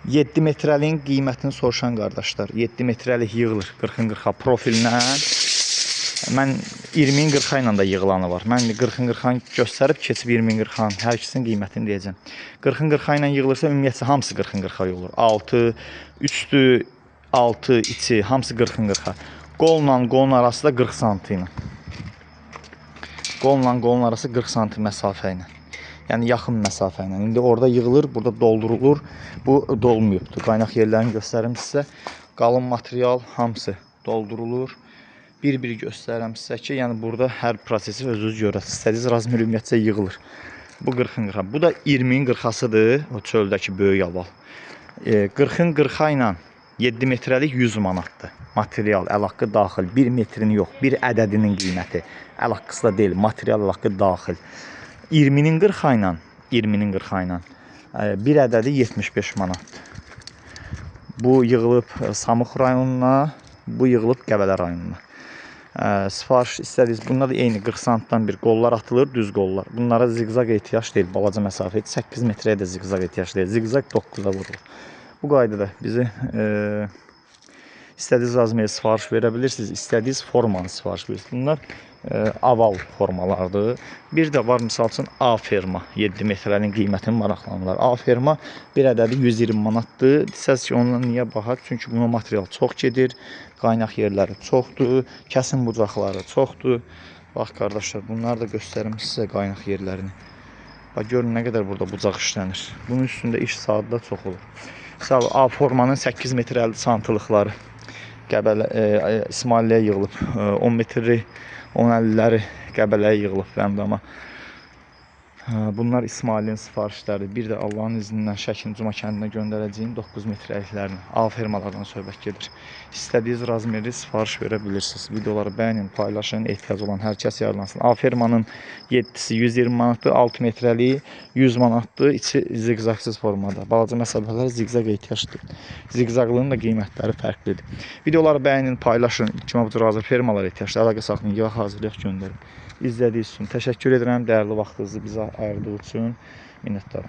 7 metrəliyin qiymətini soruşan qardaşlar, 7 metrəlik yığılır 40-ın 40-a profillə. Mən 20-in 40-a ilə də yığılanı var. Mən 40-ın 40-anı göstərib keçib 20-in 40-anın hər ikisinin qiymətini deyəcəm. 40-ın 40-a ilə yığılırsa ümumiyyətcə hamısı 40-ın 40-a olur. 6, üstü, 6, içi hamısı 40-ın 40-a. Qolla qolun arası da 40 sm ilə. Qolla qolun arası 40 sm məsafə ilə. Yəni yaxın məsafə ilə. İndi orada yığılır, burada doldurulur. Bu dolmayıbdır. Qaynaq yerlərini göstərim sizə. Qalın material hamısı doldurulur. Bir-bir göstərirəm sizə ki, yəni burada hər prosesi özünüz görəsiniz. İstədiyiniz razmer ümumiyyətcə yığılır. Bu 40-ın 40-a. Bu da 20-in 40-asıdır. O çöldəki böyük aval. 40-ın 40-a ilə 7 metrəlik 100 manatdır. Material, əl haqqı daxil. 1 metrini yox, bir ədədinin qiyməti. Əl haqqısı da deyil, material əl haqqı daxil. 20-nin 40-a ilə, 20-nin 40-a ilə bir ədədi 75 manatdır. Bu yığılıb Samux rayonuna, bu yığılıb Qəbələ rayonuna. Sifariş istədiniz, bunda da eyni 40 santdan bir qollar atılır, düz qollar. Bunlara ziqzaq ehtiyac deyil, balaca məsafə 8 metrəyə də ziqzaq ehtiyac deyil. Ziqzaq 9-a vurulur. Bu qaydada bizi istədiyiniz razmeri sifariş verə bilirsiniz, istədiyiniz formanı sifariş verirsiniz. Bunlar aval formalardır. Bir də var misal üçün A ferma 7 metrənin qiymətini maraqlanırlar. A ferma bir ədədi 120 manatdır. Desəz ki, ondan niyə baxaq? Çünki buna material çox gedir, qaynaq yerləri çoxdur, kəsim bucaqları çoxdur. Bax qardaşlar, bunları da göstərim sizə qaynaq yerlərini. Bax görün nə qədər burada bucaq işlənir. Bunun üstündə iş saatı da çox olur. Misal A formanın 8 metr 50 santılıqları Qəbələ, İsmailliyə yığılıb, 10 metri 10.50-ləri Qəbələyə yığılıb Vəmdama. Bunlar İsmailin sifarişləri. Bir də Allahın izni ilə Şəkinin Cuma kəndinə göndərəcəyim 9 metrəliklərini. A fermalardan söhbət gedir. İstədiyiniz razmeri sifariş verə bilirsiniz. Videoları bəyənin, paylaşın, ehtiyacı olan hər kəs yararlansın. A fermanın 7-si 120 manatdır, 6 metrəliyi 100 manatdır, içi ziqzaqsız formada. Balaca məsafələr ziqzaq ehtiyacdır. Ziqzaqlığın da qiymətləri fərqlidir. Videoları bəyənin, paylaşın. Kimə bu cür hazır fermalar ehtiyacdır, əlaqə saxlayın, yığaq hazırlayaq göndərin. İzlədiyiniz üçün təşəkkür edirəm. Dəyərli vaxtınızı bizə ayırdığı üçün minnətdaram.